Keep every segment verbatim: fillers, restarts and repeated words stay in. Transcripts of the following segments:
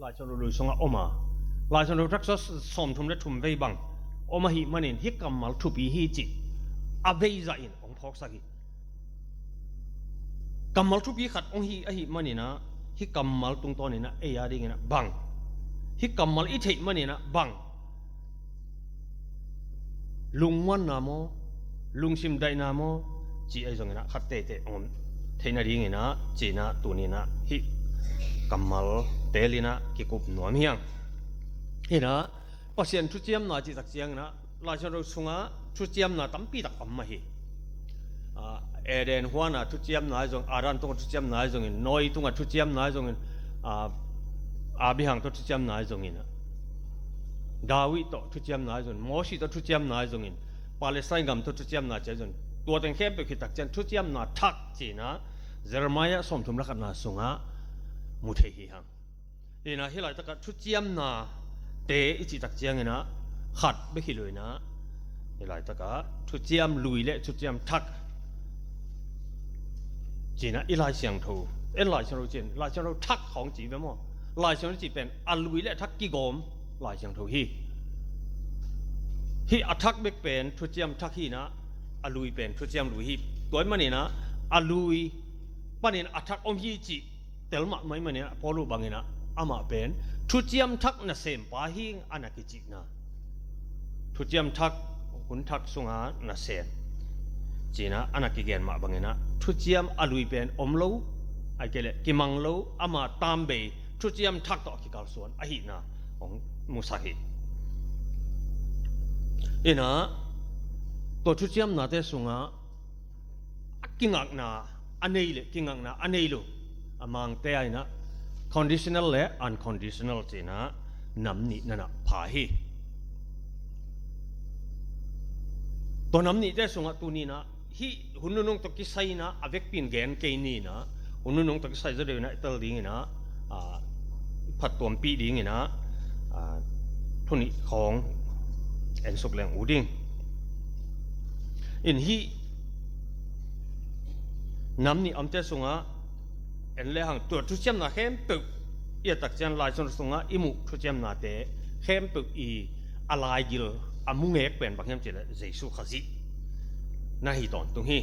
Laisiangtho lui sungah om a, Laisiangtho thak sawm thum le thum vei bang om ahih manin hih kammal thupi hi cih a vei zahin hong phawksak hi. Kammal thupi khat hong hi ahih maninah hih kammal tungtawninah ei a dinginah bang, hih kammal i theih maninah bang, lungmuanna maw, lungsim daihna maw, ci ahi zonginah khat teitei hong om theih nadinginah cinah tuninah hih kammal telinah kikup nuam hiang. Hinah Pasian thuciamna cih tak cianginah Laisiangtho sungah thuciamna tampi tak om mah hi. Aa, Eden huana thuciamna ahi zong, Adam tungah thuciamna ahi zongin, Noah tungah thuciamna ahi zongin, aa, Abraham tawh thuciamna ahi zongin, David tawh thuciamna ahi zongin, Moses tawh thuciamna ahi zongin, Palestine gam tawh thuciamna ci ahi zongin, tua teng khempeuh khit tak ciang thuciamna thak cinah Jeremiah sawmthum le khatna sungah mu thei hi hang. Inah hih laitakah thuciamnate i cih tak cianginah khat bek hi lo inah hih laitakah thuciam lui le thuciam thak cinah i Laisiangtho, en Laisiangtho cin, Laisiangtho thak khawng ci ve maw? Laisiangtho cih pen a lui le a thak kigawm Laisiangtho hi. Hih a thak bek pen thuciam thak hinah a lui pen thuciam lui hi. Tua ahih maninah a lui panin a thak om hi cih tel mahmah ahih maninah Paul uh banginah amah pen thuciam thak nasempa hi a na kicihna, thuciam thak, hun thak sunga nasem cinah a na kigen mah banginah thuciam a lui pen om lo, ahih kei leh kimang lo, ama tambei thuciam thak tawh a kikalsuan ahihna hong musak hi. Inah tua thuciamnate sungah a kingakna a nei le kingakna a nei lo, a mangte a inah conditional le unconditional cinah nam nih nanah pha hi. Tua nam nihte sungah tuninah hih hun nunung tawh kisai inah a vekpi in gen kei ninah hun nunung tawh kisai zaw deuh inah i tel dinginah, aa, phattuampih dinginah, aa, thu nih khawng ensuk leng uh ding. In hih nam nih omte sungah en lehang tua thuciamna khempeuh i et tak ciang Laisiangtho sungah i muh thuciamnate khempeuh i a laigil a mungek pen bang hiam cih leh Jesu Khazih na hi tawntung hi.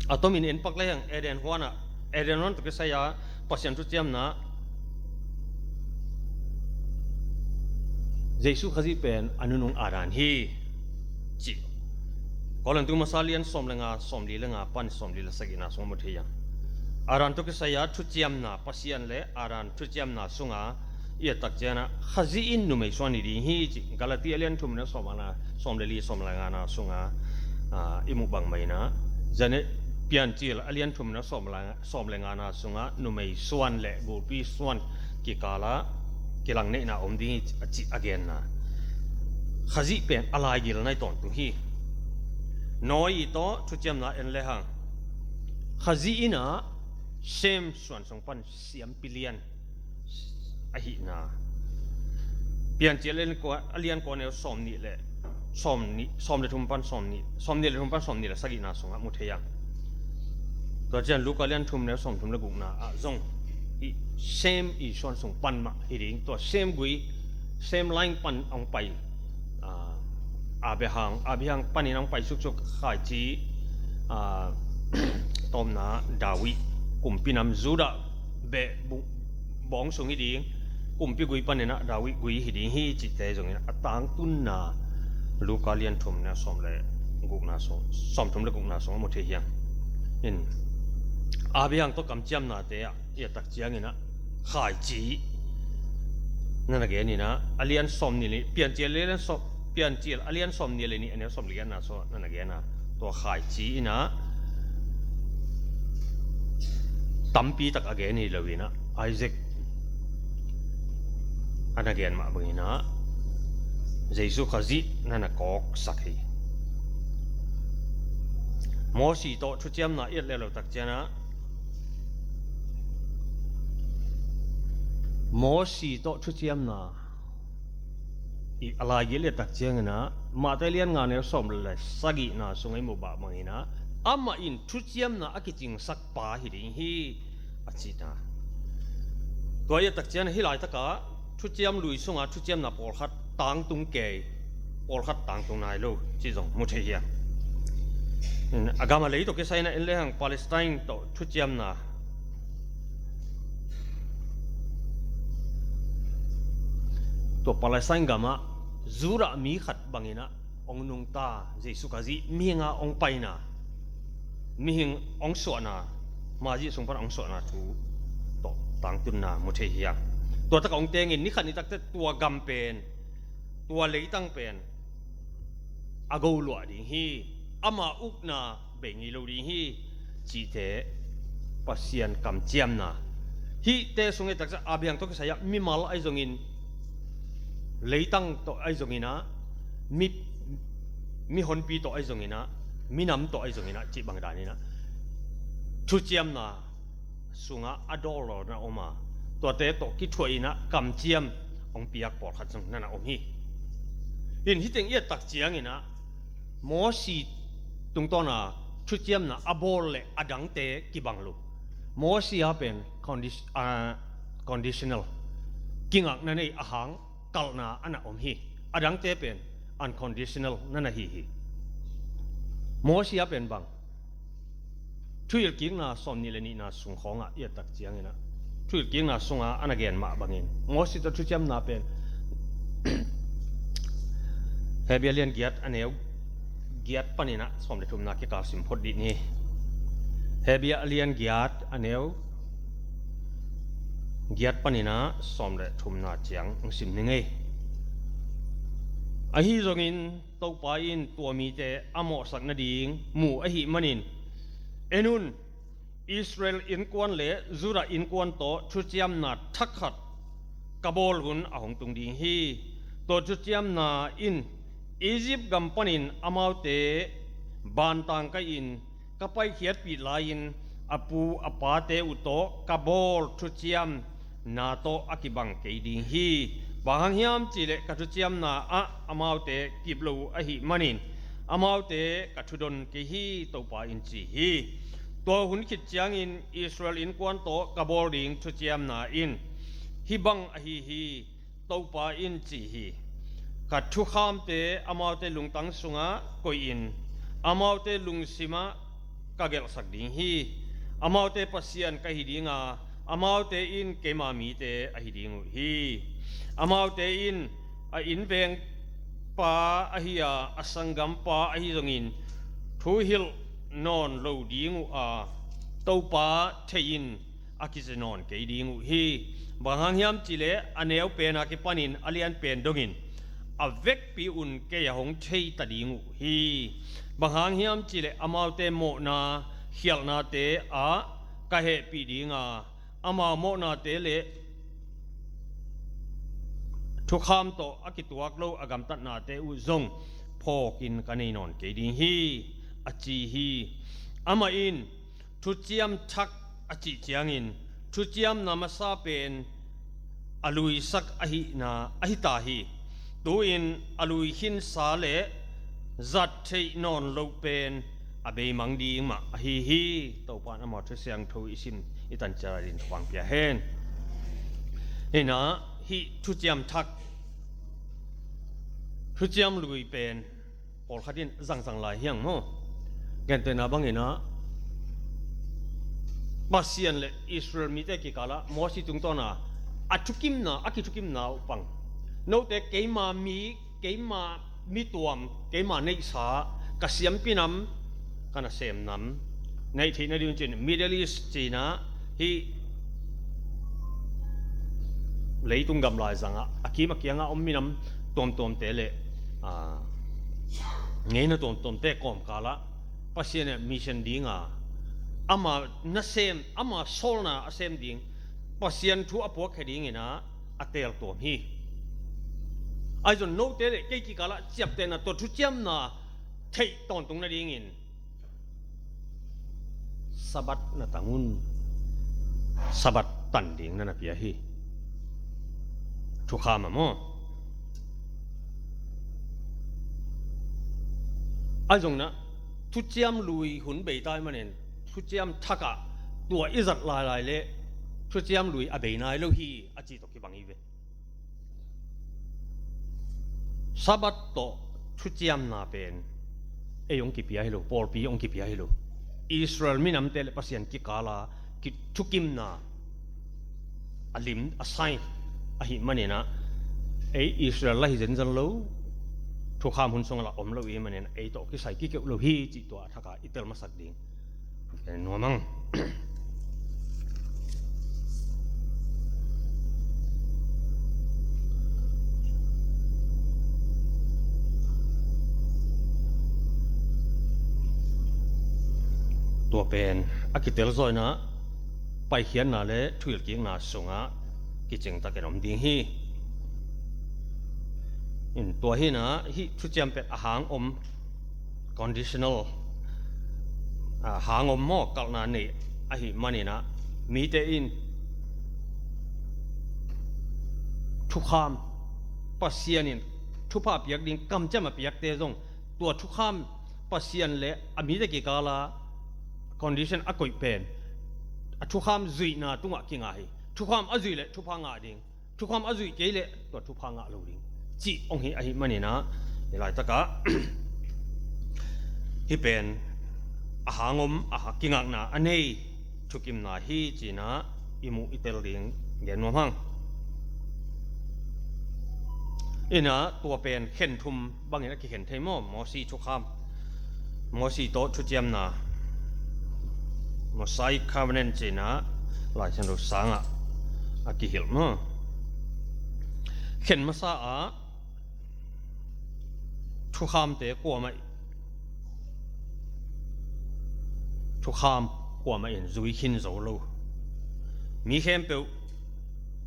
A tomin en pak lehang Eden huanah, Eden huan tawh kisai a Pasian thuciamna Jesu Khazih pen a nunung Adam hi cih Korintu masa lian sawm le nga, sawmli le nga pan sawmli le sagihna sungah mu thei hiang. Adam tawh kisai a thuciamna Pasian le Adam thuciamna sunga i et tak ciangah Khazih in numei suan hi ding hi cih Galati a lian thum na sawm a na, sawm le li, sawm le ngana sunga, aa, i muh bangmah inah, zane Piancil a lian thum na sawm le, sawm le ngana sungah numei suan le gulpi suan kikala kilangneihna om ding hi a cih a genna. Khazih pen a laigil nai tawntung hi. Noah tawh thuciamna en lehang Khazih inah Shem suan sung pan siampi lian ahihna. Piancil a lian kua, a lian kua neu sawm nih le, sawm nih, sawm le thum pan sawm nih, sawm nih le thum pan sawm nih le sagihna sungah mu thei hiang. Tua ciang Luka lian thum neu sawm thum le gukna ah zong hih Shem i suan sung pan mah hi ding, tua Shem gui, Shem line pan hong pai, aa, Abraham, Abraham panin hong pai suksuk khaici, aa, tawpna David, kumpi nam Judah beh bu-, bawng sung hi ding, kumpi gui paninah David gui hi ding hi cihte zongin a tangtunna Luka lian thum neu sawm le gukna sung, sawm thum le gukna sungah mu thei hiang. In Abraham tawh kamciamnate ah i et tak cianginah khaici na na gen inah a lian sawm nih le, Piancil a lian sawm, Piancil a lian sawm nih le nih a neu sawm le giatna sungah na na gen a, tua khaici inah tampi tak a gen hi lo inah Isaac a na gen mah banginah Jesu Khazih na na kawksak hi. Mosi tawh thuciamna i et leh lo tak cianah Mosi tawh thuciamna i a laigil i et tak cianginah Mate lian nga neu sawm le sagihna sungah i muh bah banginah amah in thuciamna a kicingsak pa hi ding hi a cihna. Tua i et tak ciangin hih laitakah thuciam lui sungah thuciamna pawlkhat tangtung kei, pawlkhat tangtung nai lo cih zong mu thei hi a. A gam a lei tawh kisai in en lehang Palestine tawh thuciamna, tua Palestine gamah Judah mi khat bangin ah hong nungta, Jesu Khazih mihing a hong paina, mihing hong suahna, Messiah sung pan hong suahna thu tawh tangtunna mu thei hi a. Tua takah hong tengin ni khat ni tak teh tua gam pen, tua leitang pen a go luah ding hi. Ama ukna bei ngei lo ding hi cihte Pasian kamciamna. Hihte sung i et tak ciang Abraham tawh kisai ah mimal ahi zongin, leitang tawh ahi zongin ah, mi, mi honpi tawh ahi zongin ah, minam tawh ahi zongin ah, cih bang danin ah thuciamna sungah a dawldawlna om a, tuate tawh kithuah in ah kamciam hong piak pawlkhat zong na na om hi. In hih teng i et tak ciangin ah Mosi tungtawna thuciamna a bawl le a dangte kibang lo. Mosi a pen condi-, ah, conditional, kingakna nei a hang kalhna a na om hi. A dangte pen unconditional na na hi hi. Mosi a pen bang, Thuhilhkikna sawmnih le nihna sung khawngah i et tak ciangin ah, Thuhilhkikna sungah a na gen mah bangin Mosi tawh thuciamna pen, Hebru a lian giat a neu giat panin ah sawm le thumna kikal sim phot dih ni. Hebru a lian giat a neu giat panin ah sawm le thumna ciang hong sim ni ngei. Ahi zongin Topa in tua mite a mawhsak nading mu ahih manin, en un, Israel innkuan le Judah innkuan tawh thuciamna thak khat ka bawl hun a hong tung ding hi. Tua thuciamna in Egypt gam panin amaute bantang kai-in ka paikhiatpih lai-in a pu a pate uh tawh ka bawl thuciamna tawh a kibang kei ding hi. Bang hang hiam cihleh ka thuciamna ah amaute kip lo uh ahih manin amaute ka thudon kei hi, Topa in ci hi. Tua hun khit ciangin Israel innkuan tawh ka bawl ding thuciamna in hih bang ahi hi, Topa in ci hi. Ka thukhamte amaute lungtang sungah koih-in amaute lungsimah ka gelhsak ding hi. Amaute Pasian ka hi ding a, amaute in keima mite ahi ding uh hi. Amaute in a innvengpa ahi a, a sanggampa ahi zongin thuhilh nawn lo ding uh a, Topa thei-in a kici nawn kei ding uh hi. Bang hang hiam cihleh a neu pen a kipanin a lian pen dongin a vekpi un kei a hong thei ta ding uh hi. Bang hang hiam cihleh amaute mawhna khialhnate ah ka hehpih ding a, amau mawhnate le thukham tawh a kituak lo a gamtatnate uh zong phawkin ka nei nawn kei ding hi, a ci hi. Amah in thuciam thak a cih ciangin thuciamna masa pen a luisak ahihna ahi ta hi. Tu-in a lui khinsa le zat theih nawn loh pen a beimang ding mah ahi hi. Topa in amau thu siangtho i sin i tan ciat a din thupha pia hen. Hi-in ah hih thuciam thak, thuciam lui pen pawlkhat in zangzang lai hi hang maw. Gentehna bangin ah Pasian le Israel mite kikalah Mosi tungtawna a thukimna, a kithukimna uh pang. Note keima mi, keima mi tuam, keima neihsa, ka siampi nam, ka nasem nam, neih theih nading cin Middle East cina hih leitung gam laizangah a kim a kiangah om minam tuamtuamte le, aa, ngeina tuamtuamte kawmkalah Pasian in mission dinga ama nasem, ama sawlna a sem ding, Pasian thu a puakkhia dingin ah a teel tuam hi. Ahi zong note le kei kikalah ciaptehna, tua thuciamna theih tawntung nadingin Sabbath na tang un. Sabbath tan ding na na pia hi. Thukham ah maw. Ahi zong in ah thuciam lui hun bei ta ahih manin thuciam thak ah tua i zat lailai leh thuciam lui a bei nai lo hi, a cih tawh kibang hi ve. Sabbath tawh thuciamna pen ei hong kipia hi lo, pawlpi hong kipia hi lo. Israel minamte le Pasian kikala kithukimna a lim, a sign ahih maninah, ei Israel la hi zenzen lo, thukham hun sungah la om lo i hih maninah ei tawh kisai kikeuh lo hi cih tua a thakah i tel masak ding. Nuam ang. Tua pen a kitel zawina, paikhiatna le thuhilhkikna sungah kicingtakin om ding hi. In tua hinah hih thuciam pen a hang om, conditional, a hang om maw, kalhna nei ahih maninah mite in thukham, Pasian in thupha piak ding kamciam a piakte zong, tua thukham Pasian le a mite kikala condition a koih pen a thukham zuihna tungah kinga hi. Thukham a zuih le thupha ngah ding, thukham a zuih kei le tua thupha ngah lo ding cih hong hi ahih maninah, hi laitakah hih pen a hang om, a kingakna a nei thukimna hi cinah i muh i tel ding gen nuam hang. Inah tua pen khen thum bangin a kikhen thei maw? Mosi thukham, Mosi tawh thuciamna, Mosaic Covenant cinah Lai Siangtho sangah a kihilh maw? Khen masa ah thukhamte kuamah, thukham kuamah in zui khin zo lo. Mi khempeuh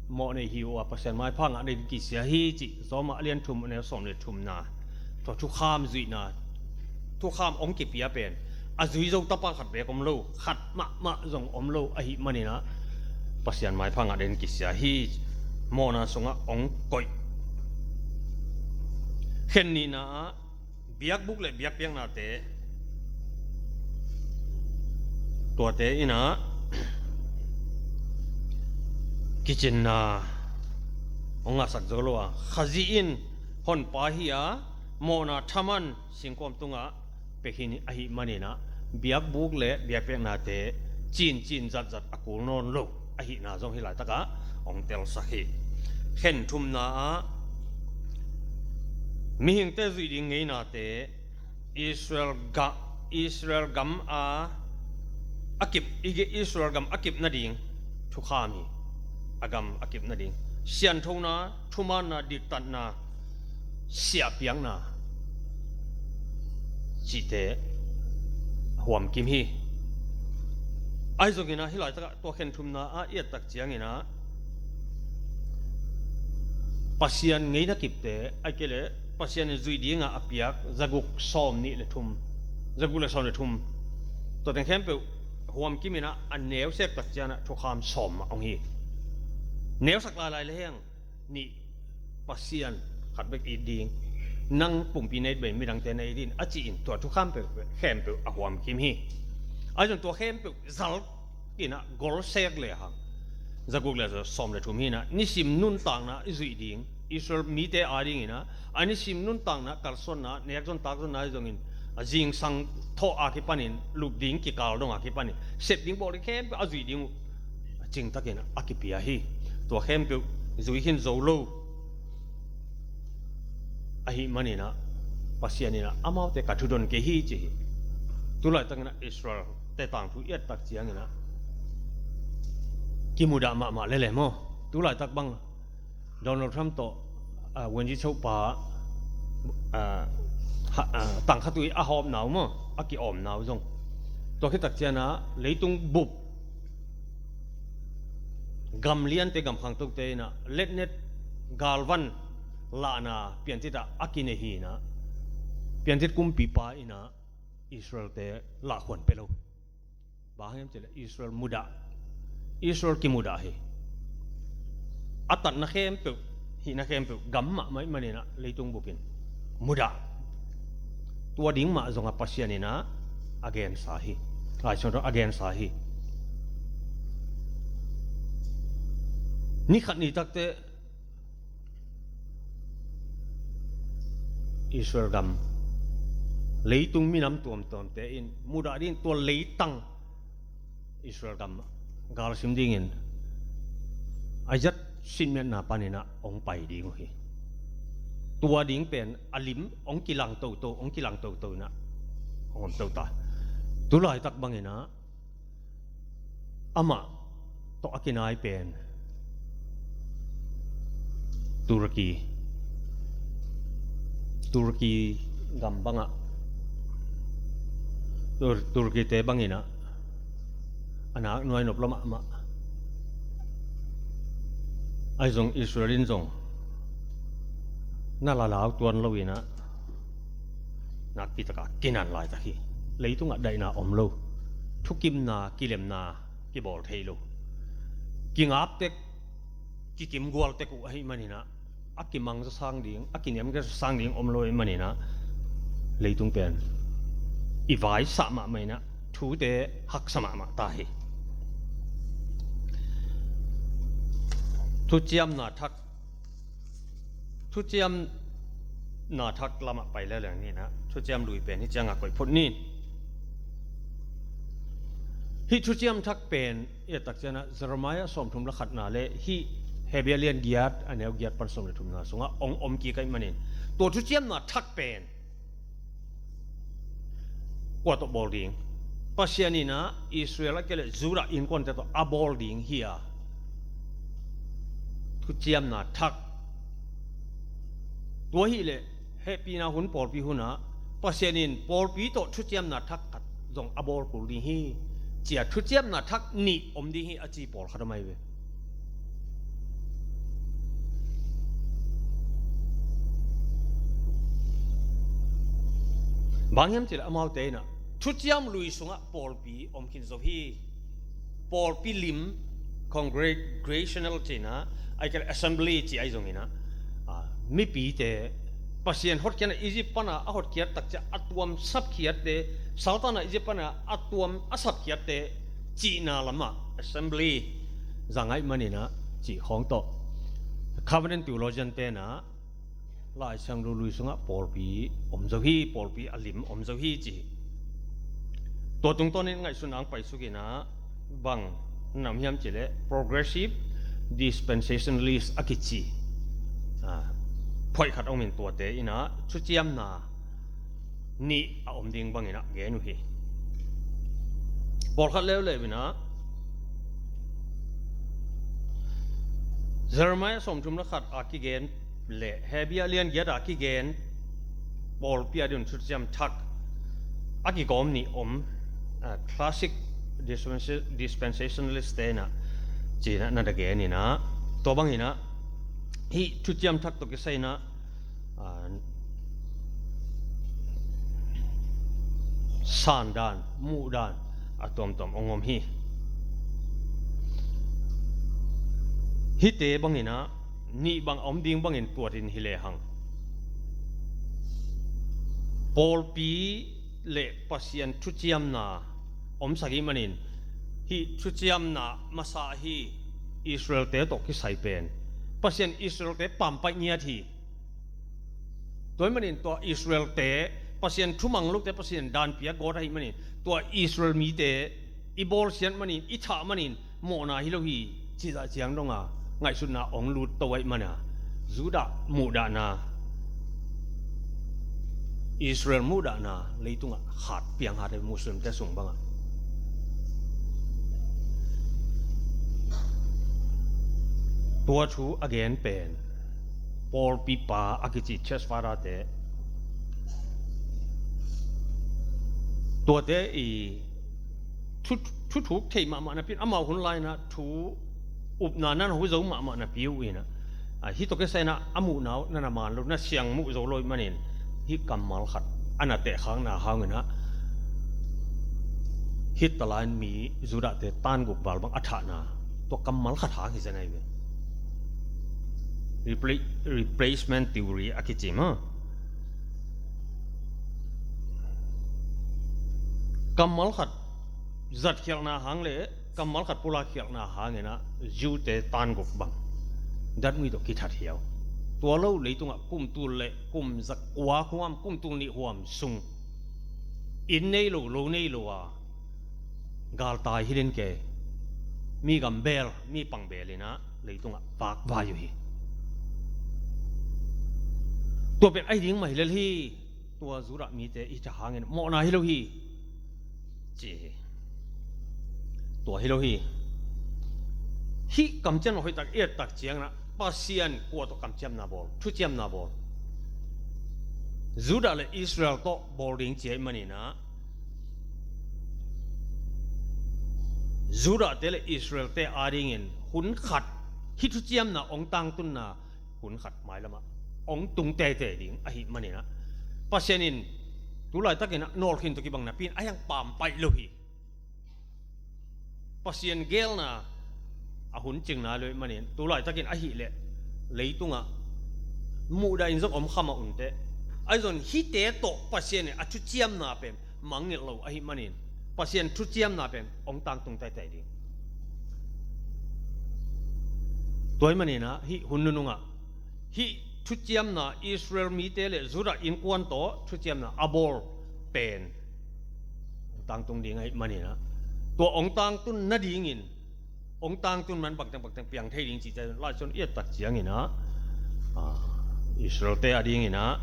mawhnei hi uh a, Pasian maipha ngah ding kisia hi cih Roma a lian thum a neu sawm le thumna, tua thukham zuihna, thukham hong kipia pen a zui zo tapa khat beek om lo, khat mahmah zong om lo ahih maninah Pasian maipha ngah ding kisia hi, mawhna sungah hong koih. Khen nihna ah biakbuk le biakpiaknate, tuate inah kicinna hong ngahsak zo lo a, Khazih in honpa hi a, mawhna thaman singkawm tungah pia khin ahih maninah biakbuk le biakpiaknate cincin zatzat a kul nawn lo ahihna zong hi laitakah hong telsak hi. Khen thumna ah mihingte zuih ding ngeinate, Israel ga, Israel gam a, a kip, i ge Israel gam a kip nading thukham hi. A gam a kip nading sianthona, thumaanna, diktatna, siahpiakna cihte huamkim hi. Ahi zonginah hih laitakah tua khen thumna ah i ettak cianginah Pasian ngeina kipte, ahih kei leh Pasian in zuih dingah a piak zaguk sawm nih le thum, zaguk le sawm le thum, tua teng khempeuh huamkim inah a neu sektak cianah thukham sawm mah hong hi. Neusak lailai le heng nih, Pasian khat bek it ding, nang pumpi na it bangin midangte na it in a ci-in tua thukham peuh khempeuh a huamkim hi. Ahi zong tua khempeuh zal inah gol sek le hang zaguk le sawm le thum hinah nisim nuntakna i zuih ding, Israel mite a dinginah a nisim nuntakna kalsuanna, nekzon takzonna ahi zongin a zingsang thawh a kipanin lup ding kikal dong a kipanin sep ding bawl ding khempeuh a zuih ding uh a cingtakin a kipia hi. Tua khempeuh zui khin zo lo ahih maninah Pasian inah amaute ka thudon kei hi ci hi. Tulaitakinah Israel-te tangthu i ettak cianginah kimudah mahmah lele maw? Tulaitak bang Donald Trump tawh, ah, Wendy Cho pa, ah, ha, ah, tangkhatui a hawpna uh maw, a ki-awmna uh zong, tua khittak cianah leitung bup gam liante, gam khangtote inah letnet galvan lahna piantit ah a kinei hi inah, piantit kumpipa inah Israel-te lahkhuan pia lo. Bang hang hiam cih leh Israel mudah, Israel kimudah hi. A tatna khempeuh, hihna khempeuh gam mahmah ahih maninah leitung bupin mudah. Tua ding mah zongah Pasian inah a gensa hi. Lai Siangtho a gensa hi. Ni khat ni takte Israel gam leitung minam tuamtuamte in mudah ding, tua leitang Israel gam galsim dingin a zat sinmiatna paninah hong pai ding uh hi. Tua ding pen a lim hong kilang toto, hong kilang toto inah hong om to ta. Tulaitak banginah amah tawh a kinai pen Turkey, Turkey gam bangah, Tur- Turkey-te banginah a nak nuai nop lo mahmah. Ahi zong Israel in zong na lalau tuan loinah nakpi takah kinan laitak hi. Leitungah daihna om lo, thukimna, kilemna kibawl thei lo, kingaptek, kikimgualtek uh ahih maninah a kimangza sang ding, a kiniamkhiatza sang ding om lo ahih maninah leitung pen i vaisah mahmah inah thute haksa mahmah ta hi. Thuciamna thak Thuciamna thak lamah pai leuleu ni inah, thuciam lui pen hih ciangah koih phot ni. Hih thuciam thak pen i et tak ciangah Jeremiah sawmthum le khatna le hih Hebrew lian giat a neu giat pan sawm le thumna sungah hong om kik ahih manin, tua thuciamna thak pen kua tawh bawl ding? Pasian inah Israel a kia le Judah innkuante tawh a bawl ding hi a, thuciamna thak. Tua hileh hehpihna hun, pawlpi hunah Pasian in pawlpi tawh thuciamna thak khat zong a bawl kul ding hi, ci-a thuciamna thak nih om ding hi a ci pawlkhat om ahi ve. Bang hiam cihleh amaute inah thuciam lui sungah pawlpi om khin zo hi. Pawlpi lim, congregational ci-inah, ahih kei leh assembly ci ahi zonginah, a, mipite Pasian hotkhiatna Egypt pana a hotkhiat takciah a tuam sapkhiatte, Satan a Egypt pana a tuam a sapkhiatte cihna lamah assembly zang ahih maninah cih khawng tawh covenant theologian tenah Lai Siangtho lui sungah pawlpi om zo hi, pawlpi a lim om zo hi ci hi. Tua tungtawnin ngaihsutna hong paisuk inah bang na om hiam cihleh progressive dispensationalist a kici, a, phoih khat om in, tuate inah thuciamna nih a om ding banginah gen uh hi. Pawlkhat leuleu inah Jeremiah sawmthum le khat a kigen le Hebrew lian giat a kigen pawlpi a ding thuciam thak a kigawm nih om, a, classic dispensa- dispensationalist te inah ci-inah na da gen inah, tua banginah hih thuciam thak tawh kisai inah, a, sandan, muhdan a tuamtuam hong om hi. Hihte banginah nih bang a om ding bangin tuatin hi lehang, pawlpi le Pasian thuciamna omsak ahih manin, hih thuciamna masa ahi Israel-te tawh kisai pen Pasian Israel-te pampaih ngiat hi. Tua ahih manin tua Israel-te, Pasian thumang lote, Pasian danpia gawt ahih manin, tua Israel mite i bawlsiat manin, i thah manin mawhna hi lo hi. Cihzah ciang donga ngaihsutna hong lut to ahih mana, Judah muhdahna, Israel muhdahna leitungah khat piang hat hi, Muslim-te sung bangah. Tua thu a gen pen pawlpipa a kici church father-te, tuate i thu, thuthuk thei mahmah napi-in, amau hun lai-inah thu upna nan ho zo mahmah napi uh inah, a, hih tawh kisai inah a muhna uh na na man lo, na siang muh zo lo ahih manin, hih kammal khat a na tehkhakna hanginah Hitler in mi Judah-te tan guk val bang a thahna, tua kammal khat hang hi zen ahi ve. Repla- replacement theory a kici maw. Kammal khat zatkhialhna hang le kammal khat pulak khialhna hanginah Jew-te tan guk bang datngui tawh kithat hiau. Tua lo leitungah kum tul le kum zakua huam, kum tul nih huam sung inn nei lo, lo nei lo a galtai hi den ke, mi gam bel, mi pang bel in ah leitungah vakvai uh hi. Tua pen ahi ding mah hi lel hi. Tua Judah mite i cih hangin mawhna hi lo hi, ci hi. Tua hi lo hi. Hih kamciamna hoihtak i et tak ciangin ah Pasian kua tawh kamciamna bawl, thuciamna bawl? Judah le Israel tawh bawl ding ci ahih manin ah, Judah te le Israel te adingin hun khat, hih thuciamna hong tangtunna hun khat mailamah hong tung teitei ding ahih manin ah, Pasian in tu laitakin ah nawlkhin tawh kibang napi in a hiang pampaih lo hi. Pasian geelna a hun cingna lo ahih manin, tu laitakin ahih leh leitungah muhdah in zong om kha mah un teh, ahi zongin hihte tawh Pasian in a thuciamna pen mangngilh lo ahih manin, Pasian thuciamna pen hong tangtung teitei ding. Tua ahih manin ah hih hun nunungah hih thuciamna, Israel mite le Judah innkuan tawh thuciamna a bawl pen hong tangtung ding ahih manin ah, tua hong tangtun nadingin hong tangtun man bangteng bangteng piang thei ding cihte Lai Siangtho i et tak ciangin ah, ah, Israel te adingin ah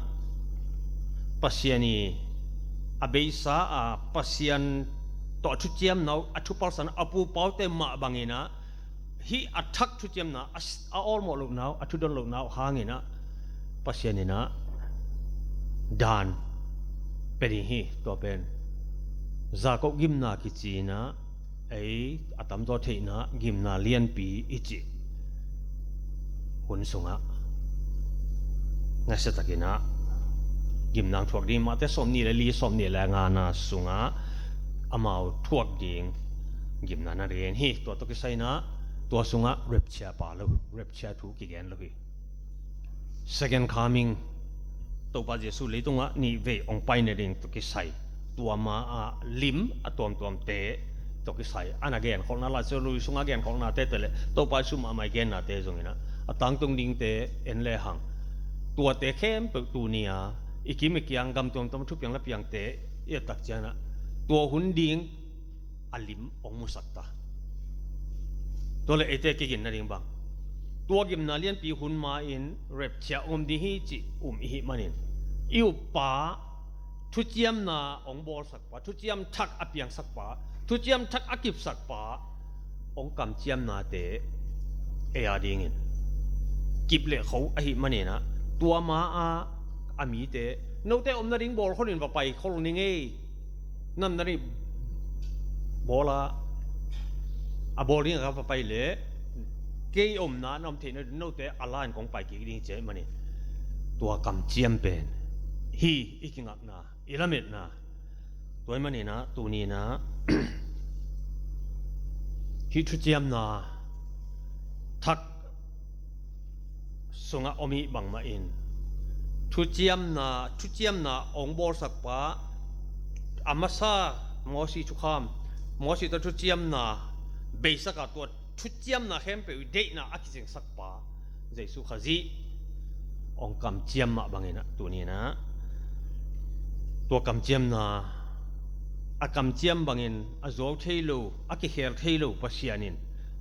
Pasian i a beisa a, Pasian tawh a thuciamna uh, a thupalsan a pupaute mah bangin ah, hih a thak thuciamna a s-, a awlmawh lohna uh, a thudon lohna uh hangin ah Pasian in ah dan pia ding hi. Tua pen Jakob gimna kici in ah, ei a tamzaw theihna gimna lianpi i cih hun sungah nasia takin ah gimna thuak ding, Mate sawmnih le li, sawmnih le ngana sungah amau thuak ding gimna na gen hi. Tua tawh kisai in ah tua sungah rapture pha lo, rapture thu kigen lo hi. Second coming, Topa Jesuh leitungah nih vei hong pai nading tawh kisai, tua ma-ah lim a tuamtuamte tawh kisai a na genkholhna, Lai Siangtho Lui sungah genkholhnate te le Topa Jesuh mahmah i gennate zongin ah, a tangtung dingte en lehang, tuate khempeuh tuni-a i kim i kiang gam tuamtuam a thupiang lapiangte i et tak ciangin ah, tua hun ding a lim hong musak ta. Tua le eite kigin nading bang, tua gimna lianpi hun ma-in rapture om ding hi cih um i hih manin, i uppa, thuciamna hong bawlsakpa, thuciam thak a piangsakpa, thuciam thak a kipsakpa hong kamciamnate ei adingin kip le kho ahih manin ah, tua ma-ah a mite, note om nading bawl khol in va pai khol ning ei, nam na nih bawl a, a bawl ding a ka va pai leh kei omna na om theihna note a la in kong pai kik ding ci ahih manin, tua kamciam pen hi i kingakna, i lametna. Tua ahih manin ah tuni-in ah hih thuciamna thak sungah om i hih bangmah in, thuciamna, thuciamna hong bawlsakpa, a masa Mosi thukham, Mosi tawh thuciamna beisak a, tua thuciamna khempeuh i deihna a kizingsakpa Jesuh Khazih hong kamciam mah bangin ah tuni-in ah tua kamciamna, a kamciam bangin a zuau thei lo, a kikhel thei lo Pasian in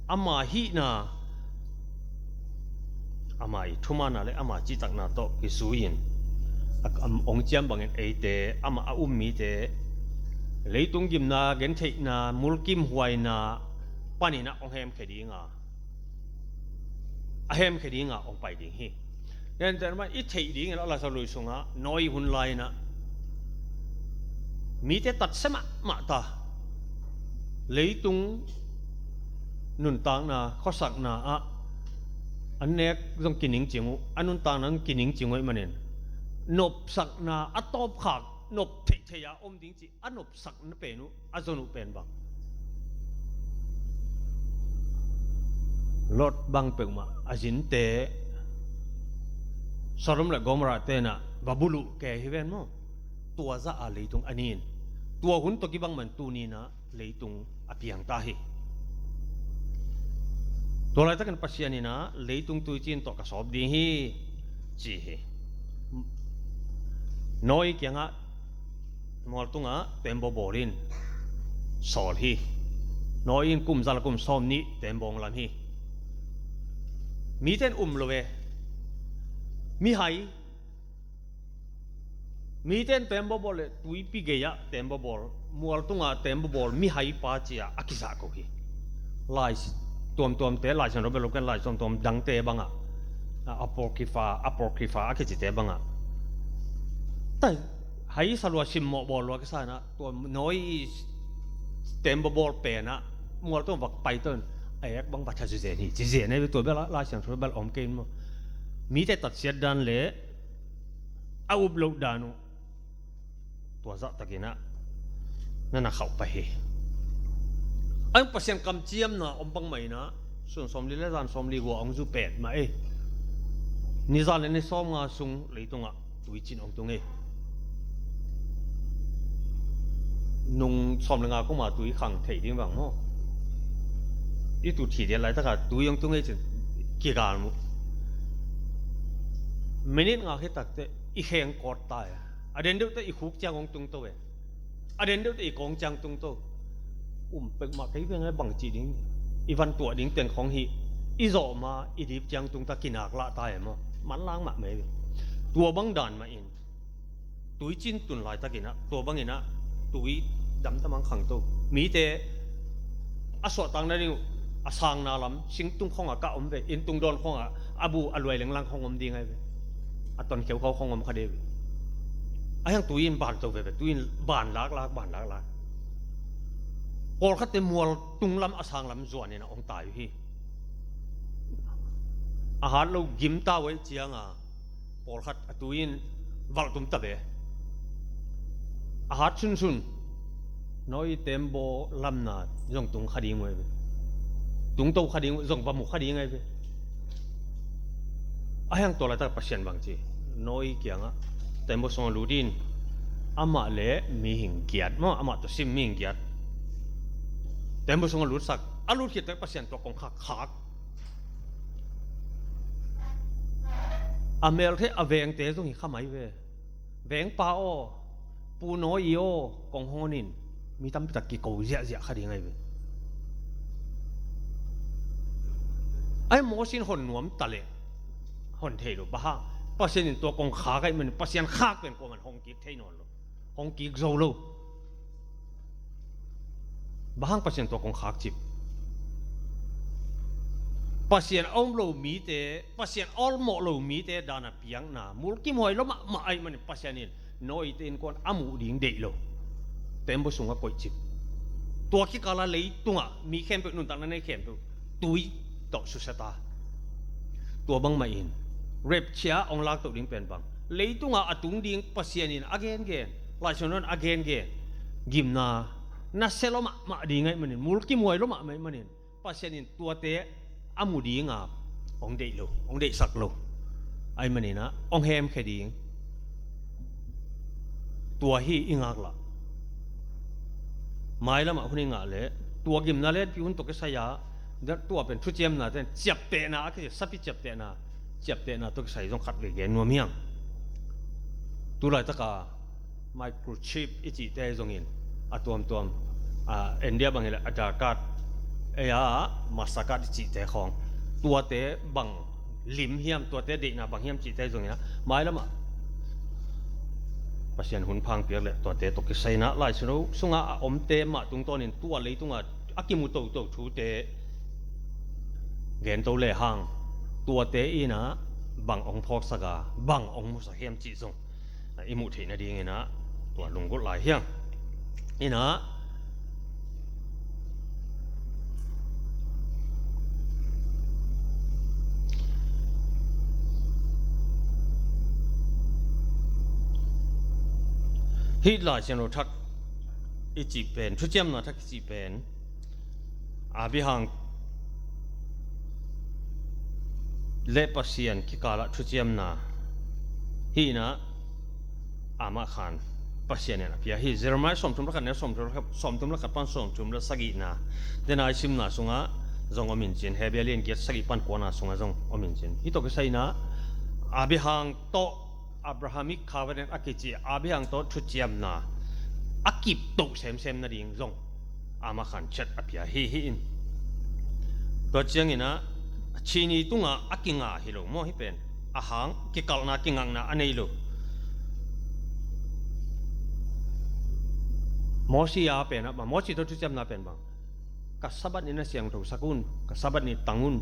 ama hihna, ama i thumanna le ama cihtakna tawh kizui-in, a, a hong ciam bangin eite, ama a um mite leitung gimna, gentheihna, mulkimhuaina panin ah hong hemkhia dinga, a hemkhia dinga hong pai ding hi. Gentehna mah i theih dingin a Lai Siangtho Lui sungah Noah hun lai-in ah mite tatsia mahmah ta, leitung nuntakna, khuasakna ah an nek zong kiningcing uh, a nuntakna zong kiningcing uh ahih manin, nopsakna a tawpkhak, nop theihtheih a om ding cih a nopsakna pen uh, a zon uh pen bang, Lot bang peuhmah a zinte, Sodom le Gomorrah te in ah va bulh uh kei hi ven maw. Tua zah a leitung a nin, tua hun tawh kibang man tuni-in ah leitung a piang ta hi. Tua laitakin Pasian in ah, leitung tuicin tawh ka sawp ding hi, ci hi. Noah kiangah mual tungah tembaw bawl in sawl hi. Noah in kum za le kum sawmnih tembaw lam hi. Mite in um lo e. Mihai, mite in tembaw bawl le tuipi gei-ah tembaw bawl, mual tungah tembaw bawl, mihai pa ci-a a kizah ko hi. Lai tuamtuamte, Lai Siangtho bel lo ken, lai tuamtuam dangte bangah, a, Apocrypha, Apocrypha a kicite bangah, tai, hai sa lua, simmawh bawl lua kisa in ah, tua Noah tembaw bawl pen ah mual tungah va pai to in, a ek bang va tha zenzen hi, ci zen hi. Tua bel ah Lai Siangtho bel om kei in maw. Mite tatsiat dan le a up loh dan uh, tua zahtakin ah na na khauh pah hi. A, Pasian kamciamna om bangmah in ah, sun sawmli le zan sawmli gua hong zu petmah ei. Ni za le ni sawmnga sung leitungah tuicin hong tung ei. Nung sawm le nga kuma tui khang thei ding bang maw. I tut hi dia laitakah tui hong tung ei cin kigal mu. Minute nga khit takteh i kheng kawt ta e. A den deuhteh i khuk ciang hong tung to e. A den deuhteh i kawng ciang tung to. Um pek mah kei veng le bang ci ding. I van tuah ding teng khong hi. I zawh ma i dip ciang tung ta, kinak lah ta e maw. Manlang mahmah ei ve. Tua bang dan mah in tuicin tun laitakin ah, tua bangin ah tui damdam hong khang to. Mite a suahtakna ding uh, a sangna lam singtung khongah kah om ve, inntung dawn khongah a bu a luai lenglang khong om ding ahi ve. A ton kheukhau khong om kha ding ahi ve. A hiang tui in ban to veve, tui in ban laklak, ban laklak. Pawlkhatte mual tung lam, a sang lam zuanin ah hong tai uh hi. A hat lo gim ta uh ahih cianga pawlkhat a tui in valh tum ta ve. A hat sunsun Noah tembaw lamna zong tung kha ding uh ahi ve. Tung to kha ding uh, zong va mu kha ding ahi ve. A hiang tua laitak Pasian bang ci, Noah kiangah, tembaw sungah lut in, amah le mihing giat maw, amah tawh sim mihing giat tembaw sungah lutsak. A lut khit tak Pasian tua kong khak khak. A melthei a vengte zong hi kha mai ve. Vengpa aw, Pu Noah aw, kong hawnin, mi tampi tak kiko ziahziah kha ding ahi ve. Ai, Moses in hon nuam ta leh hon thei lo, bang hang? Pasian in tua kong khak ahih manin, Pasian khak pen kuaman hong kik thei nawn lo, hong kik zo lo. Bang hang Pasian tua kong khak cip? Pasian a um lo mite, Pasian a awlmawh lo mite dan a piakna, mulkimhuai lua mahmah ahih manin Pasian in Noah te innkuan a muh ding deih lo, tembaw sungah koih cip. Tua kikala leitungah mi khempeuh, nuntakna nei khempeuh tui tawh susia ta. Tua bangmah in rapture hong laktoh ding pen bang, leitungah a tung ding Pasian in a gengen, Laisiangtho in a gengen, gimna nasia lua mahmah ding ahih manin, mulkimhuai lua mahmah ahih manin, Pasian in tuate a mu dinga hong deih lo, hong deihsak lo. Ahih manin ah hong hemkhia ding. Tua hi i ngaklah. Mailamah hun i ngah leh tua gimna lianpi hun tawh kisai-a, tua pen thuciamna ten ciaptehna a kici, sapi ciaptehna, ciaptehna tawh kisai zong khat vei gen nuam hiang. Tulaitaka microchip i cihte zongin, a tuamtuam, a, India bang hileh Aadhaar card, ei-a Mastercard i cihte khawng, tuate bang lim hiam, tuate deihna bang hiam cihte zongin ah, mailamah Pasian hun phang piak leh tuate tawh kisai-in ah, Laisiangtho sungah a omte mah tungtawnin tua leitungah a kimu toto thute gen to lehang, tuate in ah bang hong phawksak a, bang hong musak hiam cih zong i muh theih nadingin ah tua lunggulh lai hiang. In ah, hih Laisiangtho thak i cih pen, thuciamna thak i cih pen, Abraham le Pasian kikalah thuciamna hi-in ah, amah khan Pasian in a pia hi. Jeremiah sawmthum le khat, neu sawmthum le khat, sawmthum le khat pan sawmthum le sagihna, dena i simna sungah, zong om in cin, Hebrew lian giat sagih pan kuana sungah zong om in cin. Hih tawh kisai inah Abraham tawh, Abrahamic covenant a kici Abraham tawh thuciamna a kiptoh semsem nading zong ama khan ciat a pia hi hi in. Tua cianginah chini tungah a kinga hi lo maw, hih pen a hang kikalhna kingakna a nei lo. Mosi a pen ah bang, Mosi tawh thuciamna pen bang, ka Sabbath ni na siangthosak un, ka Sabbath ni tang un.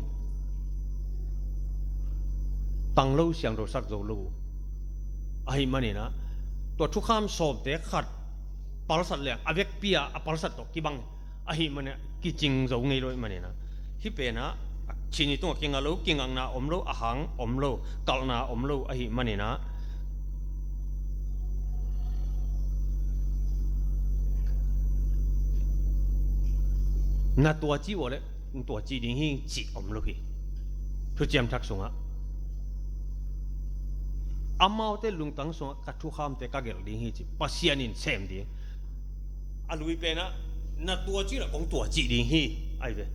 Tang lo, siangthosak zo lo uh. Ahih maninah tua thukham sawmte khat palsat leng a vekpi-a a palsat tawh kibang ahih maninah kicing zo ngei lo ahih maninah, hih penah chini tungah kinga lo, kingakna om lo, a hang om lo, kalhna om lo ahih maninah, na tua ci uh leh tua ci ding hi cih om lo hi. Thuciam Thak sungah, amaute lungtang sungah ka thukhamte ka gelh ding hi ci Pasian in sem ding. A lui penah na tua ci lah kong tua ci ding hi, ai ve.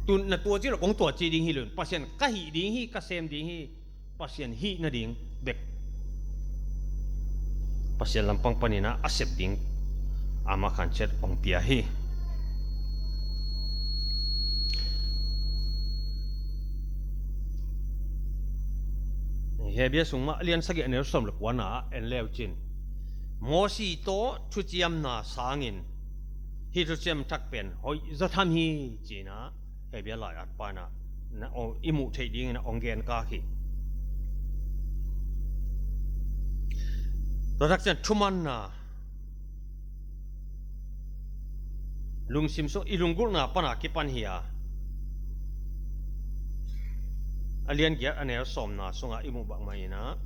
Tu na tua ci lah kong tua ci ding hi lo in, Pasian ka hih ding hi, ka sem ding hi. Pasian hih nading bek, Pasian lampang paninah a sep ding ama khan ciat hong pia hi. Hebrew sung mah a lian sagih a neu sawm le kuana ah en leu cin, Mosi tawh thuciamna sangin hih Thuciam Thak pen hoih zaw tham hi cinah Hebrew lai-at panah na, i muh theih dingin a hong genkak hi. Tua tak ciang thumanna, lungsim sung i lunggulhna pana kipan hi a, a lian giat a neu sawmna sungah i muh bangmah inah,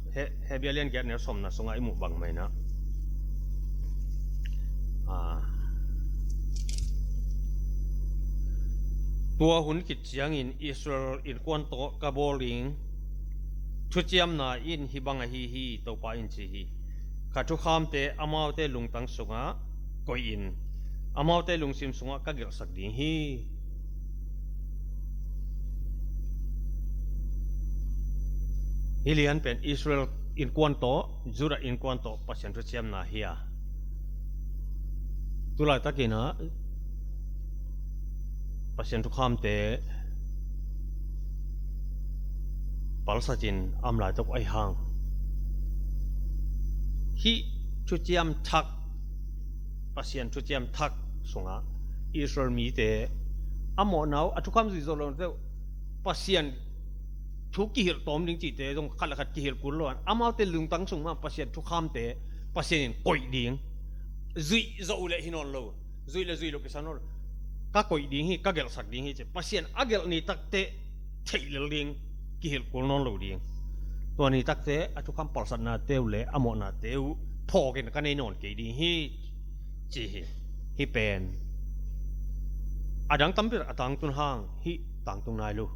Hebrew a lian giat a neu sawmna sungah i muh bangmah inah, tua hun khit ciangin Israel innkuan tawh ka bawl ding thuciamna in hih bang ahi hi, Topa in ci hi. Ka thukhamte amaute lungtang sungah koihin, amaute lungsim sungah ka gelhsak ding hi. Hih lian pen Israel innkuan tawh, Judah innkuan tawh Pasian thuciamna hi a, tulaitakinah Pasian thukhamte palsatin a om laitak ahi hang, hih Thuciam Thak, Pasian Thuciam Thak sungah Israel mite a mawhna uh, a thukham zuih zawh lo uh, Pasian thu kihilh tawm ding cihte zong khat le khat kihilh kul lo an, amaute lungtang sung mah Pasian thukhamte Pasian in koih ding, zuih zawh uh leh hi nawn lo, zuih le zuih loh kisa nawn lo, ka koih ding hi, ka gelhsak ding hi ci Pasian a gelh ni takteh theih lel ding, kihilh kul nawn lo ding. Tua ni takteh a thukham palsatnate uh le a mawhnate uh phawkin ka nei nawn kei ding hi ci hi. Hih pen a dang tampi a tangtun hang hih tangtung nai lo.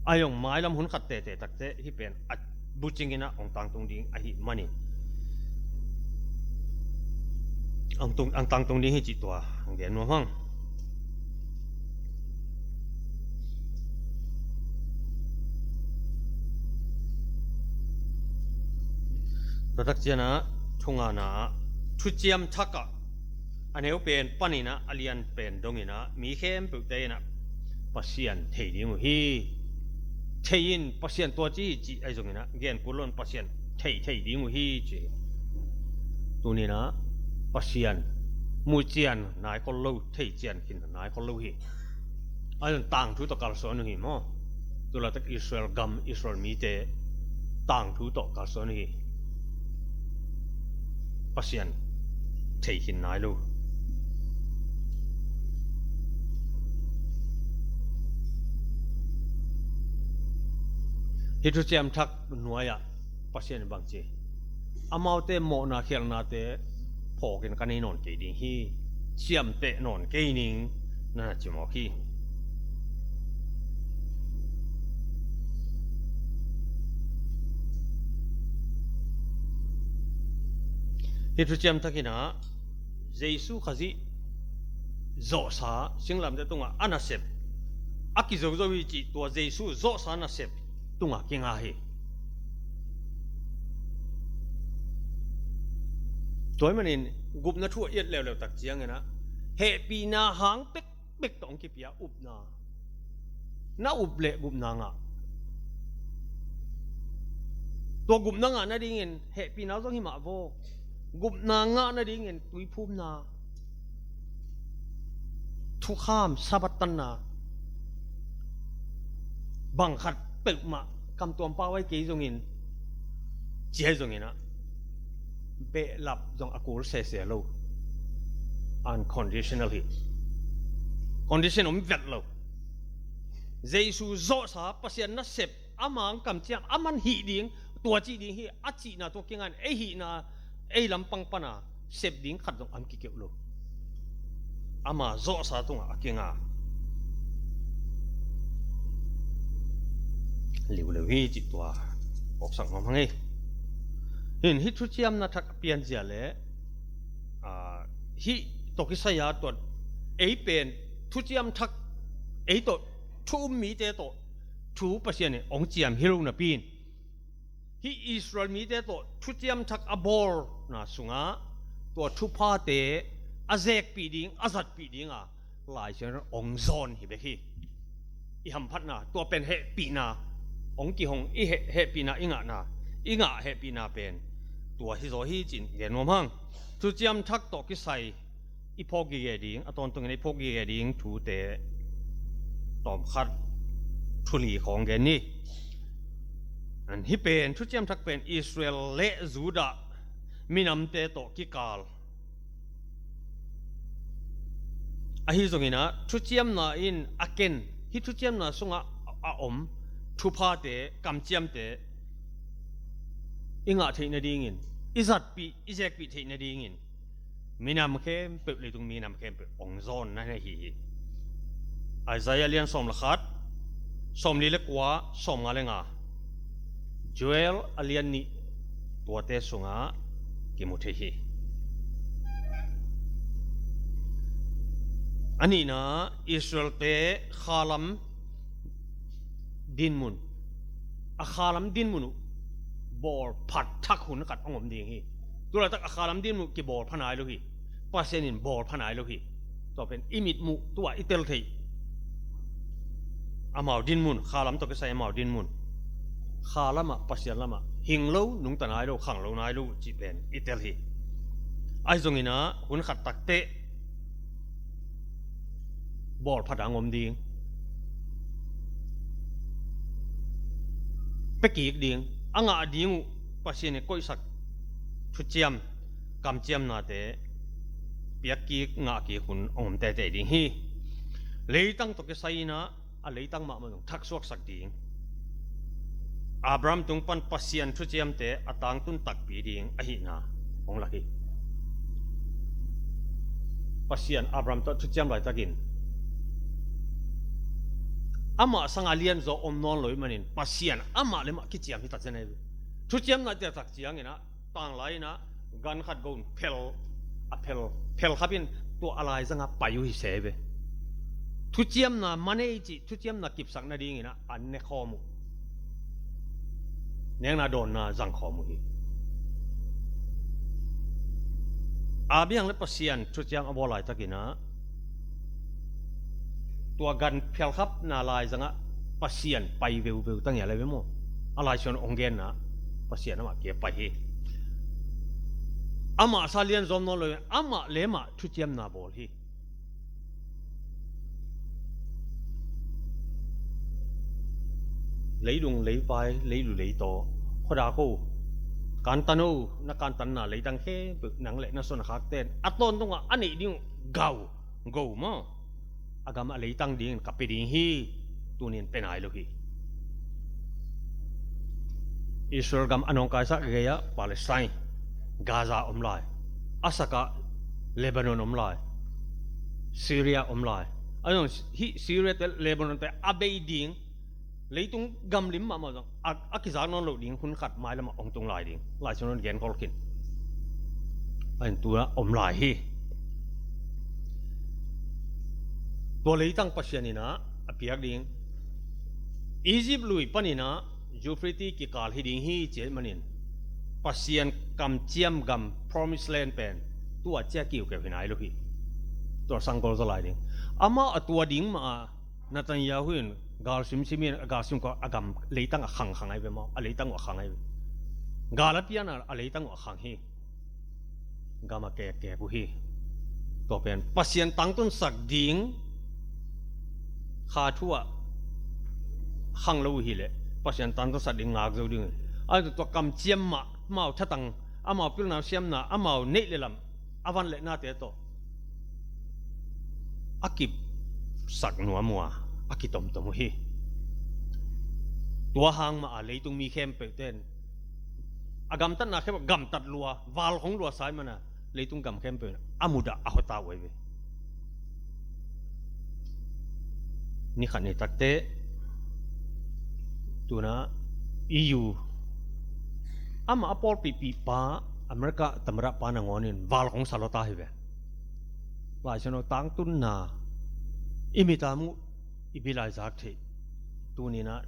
A hong mailam hun khat tete takteh hih pen a bucing inah hong tangtung ding ahih manin hong tung, hong tangtung ding hi cih tua hong gen nuam hang. Tua tak ciangah thungana ah Thuciam Thak ah a neu pen paninah a lian pen donginah mi khempeuhte inah Pasian thei ding uh hi. Thei in Pasian tua ci hi cih ahi zonginah gen kul lo in Pasian thei thei ding uh hi ci hi. Tuninah Pasian muhcian nai khol lo, theician khin nai khol lo hi. Ahi zong tangthu tawh kalsuan uh hi maw? Tulaitak Israel gam, Israel mite tangthu tawh kalsuan uh hi. Pasian thei khin nai lo. Hih Thuciam Thak nuai-ah Pasian in bang ci, amaute mawhna khialhnate phawkin ka nei nawn kei ding hi, ciamteh nawn kei ning, na na ci mawk hi. Hih Thuciam Thak inah Jesu Khazih zawhsa singlamteh tungah a nasep a kizozo hi cih tua Jesu zawhsa nasep tungah kinga hi. Tua ahih manin gupna thu a i et leuleu tak ciangin ah hehpihna hang pekpek tawh hong kipia upna, na up leh gupna ngah. Tua gupna ngah nadingin hehpihna zong hi mah vaw. Gupna ngah nadingin tuiphumna, thukham, Sabbath tanna, bang khat peuhmah kamtuam pau ai kei zongin, ci ai zongin ah behlap zong a kul sese lo. Unconditional hi. Condition om vet lo. Jesu zawhsa, Pasian nasep, a mang kamciam, a man hih ding, tua cih ding hi, a cihna tua kingan, ei hihna, ei lampang pana sep ding khat zong a om kikeuh lo. Ama zawhsa tungah a kinga liuleu hi cih tua phawksak nuam hang ei. Hin hih thuciamna thak a pianzia le, ah, hih tawh kisai-a tua ei pen thuciam thak, ei tawh thu um mite tawh thu Pasian in hong ciam hi lo napi in, hih Israel mite tawh thuciam thak a bawlna sungah tua thuphate a zekpih ding, a zatpih dinga Lai Siangtho hong zawn hi bek hi. I hamphatna, tua pen hehpihna hong kihong, i heh, hehpihna i ngahna, i ngah hehpihna pen tua hi zaw hi ci-in gen nuam hang. Thuciam thak tawh kisai i phawk gige ding, a tawntungin i phawk gige ding thute tawmkhat, thu li khawng gen ni. Hih pen, thuciam thak pen Israel le Judah minamte tawh kikal ahi zongin ah, thuciamna in a ken, hih thuciamna sungah a om thuphate, kamciamte i ngah theih nadingin, i zatpih, i zekpih theih nadingin minam khempeuh, leitung minam khempeuh hong zawnna hi hi. Isaiah a lian sawm le khat, sawmli le kua, sawmnga le nga, Joel a lian nih, tuate sungah kimu thei hi. A nihna, Israelte khalam dinmun, a khalam dinmun uh bawlphat thak hun khat hong om ding hi. Tulaitak a khalam dinmun uh kibawlpha nai lo hi. Pasian in bawlpha nai lo hi. Tua pen i mitmuh, tua i tel theih, amau dinmun, khalam tawh kisai amau dinmun, khalamah, Pasian lamah hing lo, nungta nai lo, khang lo nai lo cih pen i tel hi. Ahi zongin ah hun khat takteh bawlphat a hong om ding, pia kik ding, a ngah ding uh Pasian in koihsak thuciam, kamciamnate piak kik, ngah kik hun hong om teitei ding hi. Leitang tawh kisai-in ah a leitang mahmah zong thaksuaksak ding. Abraham tung pan Pasian thuciamte a tangtun takpi ding ahihna hong lak hi. Pasian Abraham tawh thuciam laitakin amah sanga lianzaw om nawn lo ahih manin Pasian amah le mah kiciam hi tak ciang ahi. Thuciamna ciah tak ciangin ah, tanglai-in ah gan khat go in phel, a phel, phel khap in tua a laizangah pai uh hi se ve. Thuciamna man ei cih, thuciamna kipsak nadingin ah an ne khawm uh, nekna dawnna zang khawm uh hi. Abraham le Pasian thuciam a bawl laitakin ah, tua gan phelkhapna laizangah Pasian pai veuveu tang hi a le ve maw. A Lai Siangtho hong genna, Pasian amah kia pai hi. Amah sa lianzaw om nawn lo, amah le mah thuciamna bawl hi. Leidung leivai, leilu leitaw, khuadak o, kantan o, na kantanna leitang khempeuh nang le na suan a khakte'n a tawntungah a neih ding uh gau, go maw, a gam a leitang dingin ka pia ding hi. Tuni-in pia nai lo hi. Israel gam a nawngkaisak gei-ah Palestine, Gaza om lai, a sakah Lebanon om lai, Syria om lai. A zong hih Syria te, Lebanon te a bei ding, leitung gamlim mahmah zong a, a kizak nawn loh ding hun khat mailamah hong tung lai ding Lai Siangtho in gen khol khin. A in tu-a om lai hi. Tua leitang Pasian in ah a piak ding, Egypt lui panin ah Euphrates kikal hi ding hi ci ahih manin, Pasian kamciam gam, Promised Land pen tua ciang kiukeu hi nai lo hi. Tua sang gol zaw lai ding. Amah a tua ding mah a, Netanyahu in gal simsim in, a gal sim kua a gam leitang a khang khang ahi ve maw, a leitang uh a khang ahi ve. Gal a pian a, a leitang uh a khang hi. Gam a kek kek uh hi. Tua pen Pasian tangtunsak ding kha thu ah khang lo uh hi leh, Pasian tangtunsak ding ngak zo ding uh hi. Ahi zong tua kamciam mah, amau thatang, amau pilna siamna, amau neih le lam, a van le nate tawh a kisak nuam uh a, a kitomtom uh hi. Tua hang mah a leitung mi khempeuh ten a gamtatna khempeuh gamtat lua, val hong lua sa ahih manin leitung gam khempeuh in a mudah a hota uh ahi ve. Ni khat ni takte, tu-in ah E U, amah a pawlpihpih pa, America tamada pa nangawn in val hong sa lua ta hi ve. Lai Siangtho tangtunna i mit a muh, i bil a i zak theih. Tuni-in ah,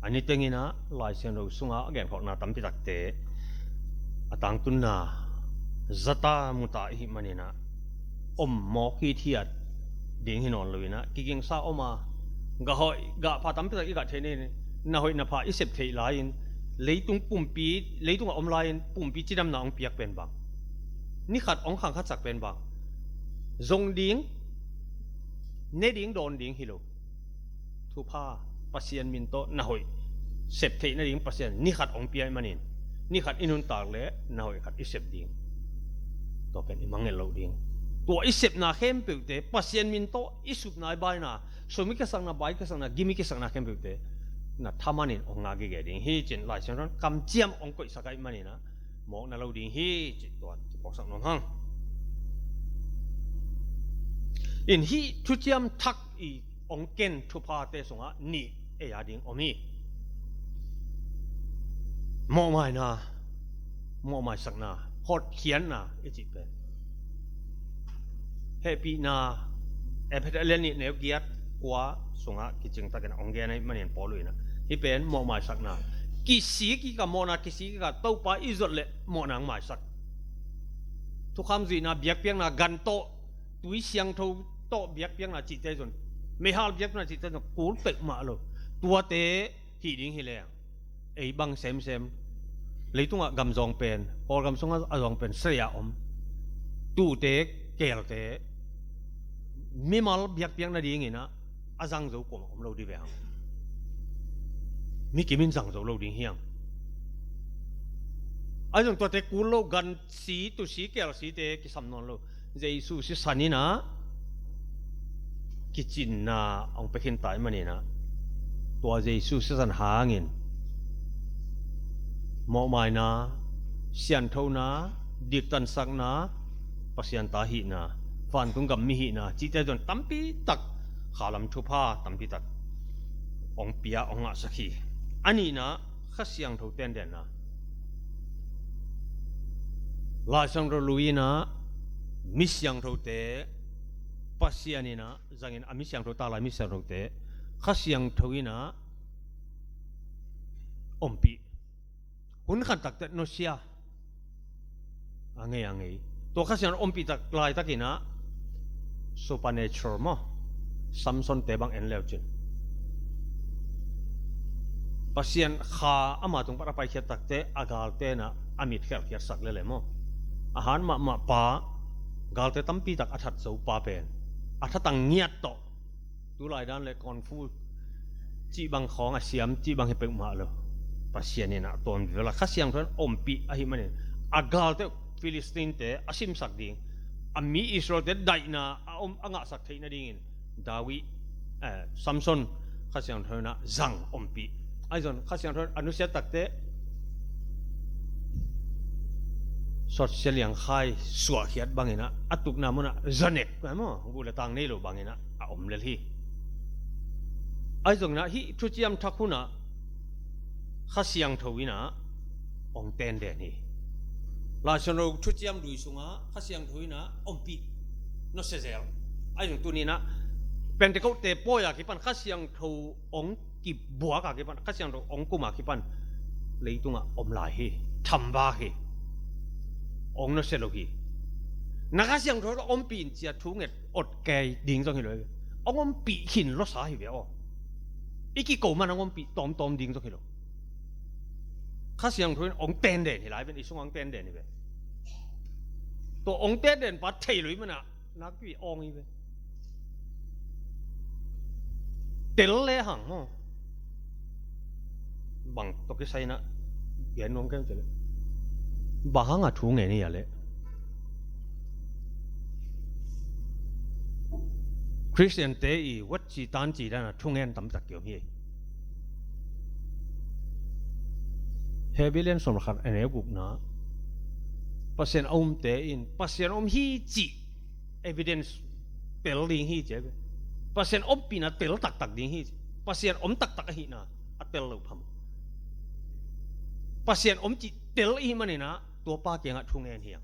a ni tengin ah Lai Siangtho sungah a genkholhna tampi takte a tangtunna za ta mu ta i hih manin ah, om mawk hithiat ding hi nawn lo-in ah, kigingsa om a, gah hoih gah pha tampi tak i gah theih ni, na hoih na pha i sep theih lai-in, leitung pumpi, leitung a om lai-in pumpi cidamna hong piak pen bang, ni khat hong khangkhatsak pen bang, zong ding, ne ding, dawn ding hi lo. Thupha, Pasian min tawh na hoih sep theih nading Pasian ni khat hong pia ahih manin, ni khat i nuntak leh na hoih khat i sep ding. Tua pen i mangngilh loh ding. Tua i sepna khempeuhte Pasian min tawh i supna, i baina, sum i kisakna, bai i kisakna, gim i kisakna khempeuhte na thaman in hong ngah gige ding hi, ci-in Lai Siangtho in kamciam hong koihsak ahih manin ah, mawkna lo ding hi, ci-in tua kiphawksak nuam hang. In hih thuciam thak i hong ken thuphate sungah nih ei a ding om hi. Mawhmaina, mawhmaisakna, hotkhiatna i cih pen, hehpihna, Efesa lian nih, neu giat, kua sungah kicingtakin hong gen ahih manin Paul in ah, hih pen mawhmaisakna, kisik kik a, mawhna kisik kik a, Topa i zot leh mawhna hong maisak. Thukham zuihna, biakpiakna, gan tawh, tui siangtho tawh biakpiakna cihte zong, meihal biakpiakna cihte zong kul peuhmah lo. Tuate hih ding hi leng, ei bang semsem, leitungah gam zawng pen, Kawlgam sungah a zawng pen salia om, tuute, keelte, mimal biakpiak nadingin ah a zang zo kuamah om lo ding ve hang. Mi kim in zang zo lo ding hi hang. Ahi zong tuate kul lo, gan si, tu si, keel site kisam nawn lo. Jesu sisan in ah kicinna hong pia khin ta ahih manin ah, tua Jesu sisan hangin mawhmaina, sianthona, diktansakna, Pasian ta hihna, vantung gam mi hihna cihte zong tampi tak, khalam thupha tampi tak hong pia, hong ngahsak hi. A nihna, Kha Siangtho tendenna. Lai Siangtho lui-in ah mi siangthote, Pasian in ah zangin a mi siangtho ta lai mi siangthote Kha Siangtho in ah ompih. Hun khat takte nusia a ngei, a ngei. Tua Kha Siangtho ompih tak laitakin ah supernatural maw, Samson-te bang en leu cin, Pasian Kha ama tung pan a paikhiat takte a galte in ah a mit khelkhiatsak lel e maw. A hat mahmah pa, galte tampi tak a that zo pa pen, a thatang ngiat tawh, tulai dan leh kung fu cih bang khawng a siam cih bang hi peuhmah lo. Pasian in ah tuam vivel a Kha Siangtho in ompih ahih manin, a galte, Philistine-te a simsak ding, a mi Israel-te daihna a om, a ngahsak theih nadingin David, eh, Samson, Kha Siangtho in ah zang, ompih. Ahi zong Kha Siangtho in a nusiat takte, sawtsia liangkhai suahkhiat bangin ah, a tukna munah zanek, maw, guh le tang nei lo bangin ah a om lel hi. Ahi zongin ah hih thuciam thak hunah Kha Siangtho in ah hong tenden hi. Lai Siangtho thuciam lui sungah Kha Siangtho in ah ompih nusia zel. Ahi zong tuni-in ah Pentecost te pawi a kipan Kha Siangtho hong kibuak a kipan, Kha Siangtho hong kum a kipan leitungah om lai hi. Thambak hi. Hong nusia lo hi. Na Kha Siangtho hong ompih in ci-a thunget ot kei ding zong hi lo hi ve. Hong ompih khin lawsa hi ve aw. I kiko man hong ompih tawmtawm ding zong hi lo. Kha Siangtho in hong tenden hi lai ven, i sungah hong tenden hi ve. Tua hong tenden pa thei lo hi mana nakpi awng hi ve. Tel le hang maw? Bang tawh kisai na gen nuam kem cih leh, bang hanga thu ngen hi a leh? Khristiante i watci tanci dana thungen tamtak kiom hi. Hebrew lian sawm le khat a neu gukna, Pasian a umte in Pasian om hi cih evidence tel ding hi ci a ve. Pasian ompihna tel taktak ding hi ci. Pasian om taktak ahihna a tel lo phamawh. Pasian om cih tel ihi maninah tua pa kiangah thungen hi ang.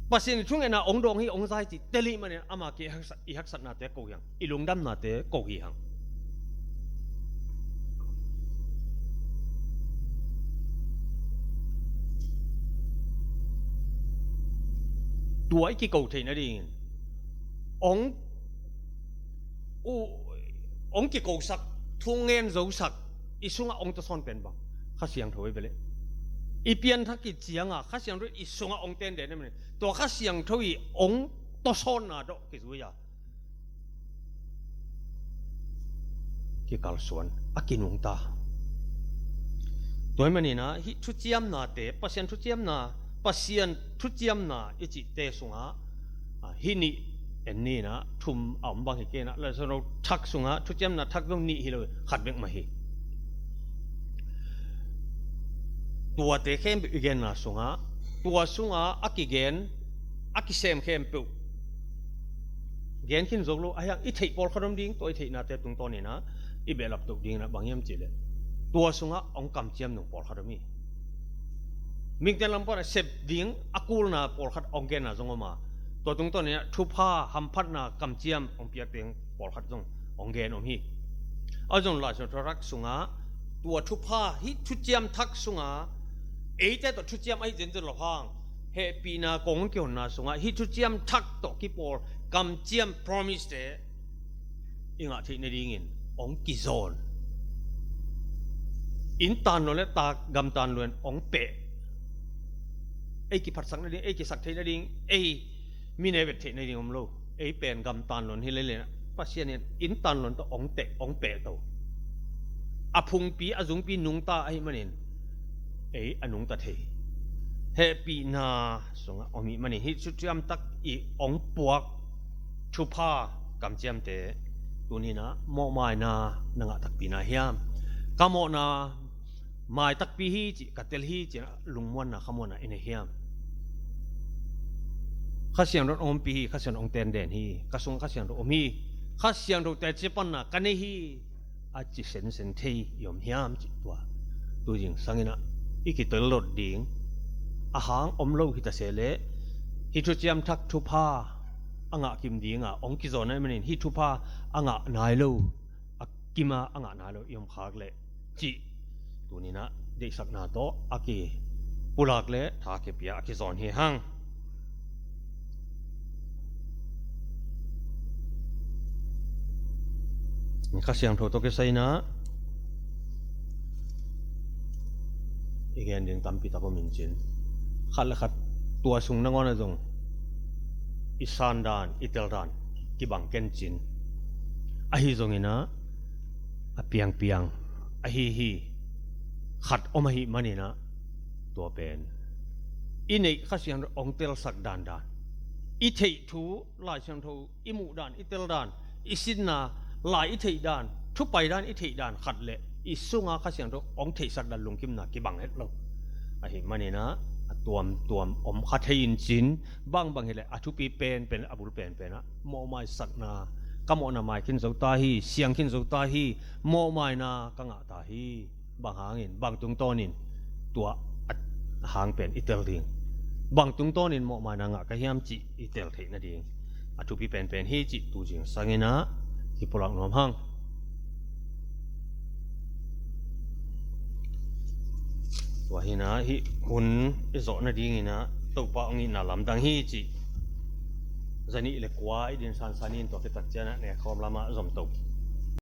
Pasian i thungetna hong dawng hi, hong zai cih tel ihi maninah ama kiang i haksatnate ko hi ang, i lungdamnate ko hi ang. Tua i kiko theih nadingin hong, hong kikosak, thungen zosak, i sungah hong tawsawn pen bang Kha Siangtho hi ve leh. I pianthak i cianga Kha Siangtho i sungah hong tenden hi manin tua Kha Siangtho i hong tawsawnna tawh kizui a kikalsuan a kinungta. Tua hi maninah hih thuciamnate, Pasian thuciamna, Pasian thuciamna i cihte sungah, a, hih nih en ninah thum a om bang hi kei inah, Lai Siangtho thak sungah thuciamna thak zong nih hi lo, khat bek mah hi. Tuate khempeuh i genna sungah, tua sungah a kigen, a kisem khempeuh gen khin zo lo, a hiang i theih pawlkhat om ding, tua i theihnate tungtawninah i behlap toh dinginah bang hiam cihleh tua sungah hong kamciam nung pawlkhat om hi. Mingten lam pana sep ding a kulna pawlkhat hong genna zong om a, tua tungtawninah thupha, hamphatna, kamciam hong piak ding pawlkhat zong hong gen om hi. A zong Lai Siangtho thak sungah tua thupha, hih thuciam thak sungah eite tawh thuciam ahi zenzen lo hang, hehpihna kong hong kihonna sungah hih thuciam thak tawh kipawl kamciam promise te i ngah theih nadingin hong kizawn. Inn tanluan le ta gam tanluan hong peh. Ei kiphatsak nading, ei kisak theih nading, ei mi ne vet theih nading om lo. Ei pen gam tanluan hi lele, Pasian in inn tanluan tawh hong teh, hong peh to. A phungpi, a zungpi nungta ahi manin ei a nungta thei. Hehpihna sungah om hi manin hih thuciam tak i hong puak thupha kamciamte tuninah mawhmaina na ngah takpi na hiam? Ka mawhna mai takpi hi cih, ka tel hi cih, lungmuanna, khamuanna i nei hiam? Kha Siangtho hong ompih hi, Kha Siangtho hong tenden hi, ka sungah Kha Siangtho om hi, Kha Siangtho teci panna ka nei hi, a ci sensen thei i om hiam cih tua tu zingsang inah i kitel lot ding. A hang om lo hi ta se leh hih thuciam thak thupha a ngah kim dinga hong kizawn ahi manin hih thupha a ngah nai lo, a kima a ngah nai lo i om khak leh cih tuninah deihsakna tawh a kipulak le tha kipia a kizawn hi hang. Kha Siangtho tawh kisai inah i gen ding tampi tak om in cin, khat le khat tua sung nangawn ah zong i san dan, i tel dan kibang ken cin. Ahi zonginah a piangpiang ahi hi khat om ahi maninah tua pen i neih Kha Siangtho hong telsak dandan, i theih thu Lai Siangtho i muh dan, i tel dan, i sinna lai i theih dan, thupai dan i theih dan khat le i sunga Kha Siangtho hong theihsak dan lungkimna kibang het lo. Ahi maninah a tuamtuam om kha thei in cin, bangbang hileh a thupi penpen, a bul penpenah mawhmaisakna, ka mawhna mai khin zo ta hi, siang khin zo ta hi, mawhmaina ka ngah ta hi. Bang hangin, bang tungtawnin tua a hang pen i tel ding? Bang tungtawnin mawhmaina ngah ka hiam cih i tel theih nading. a thupi penpen hi cih tu zingsang in ah kipulak nuam hang. Tua hi in ah hih hun i zawh nading in ah Topa hong itna lamdang hi cih zanih le kua i din sansan in, tua khit tak ciang ah nekhawm lam ah zom to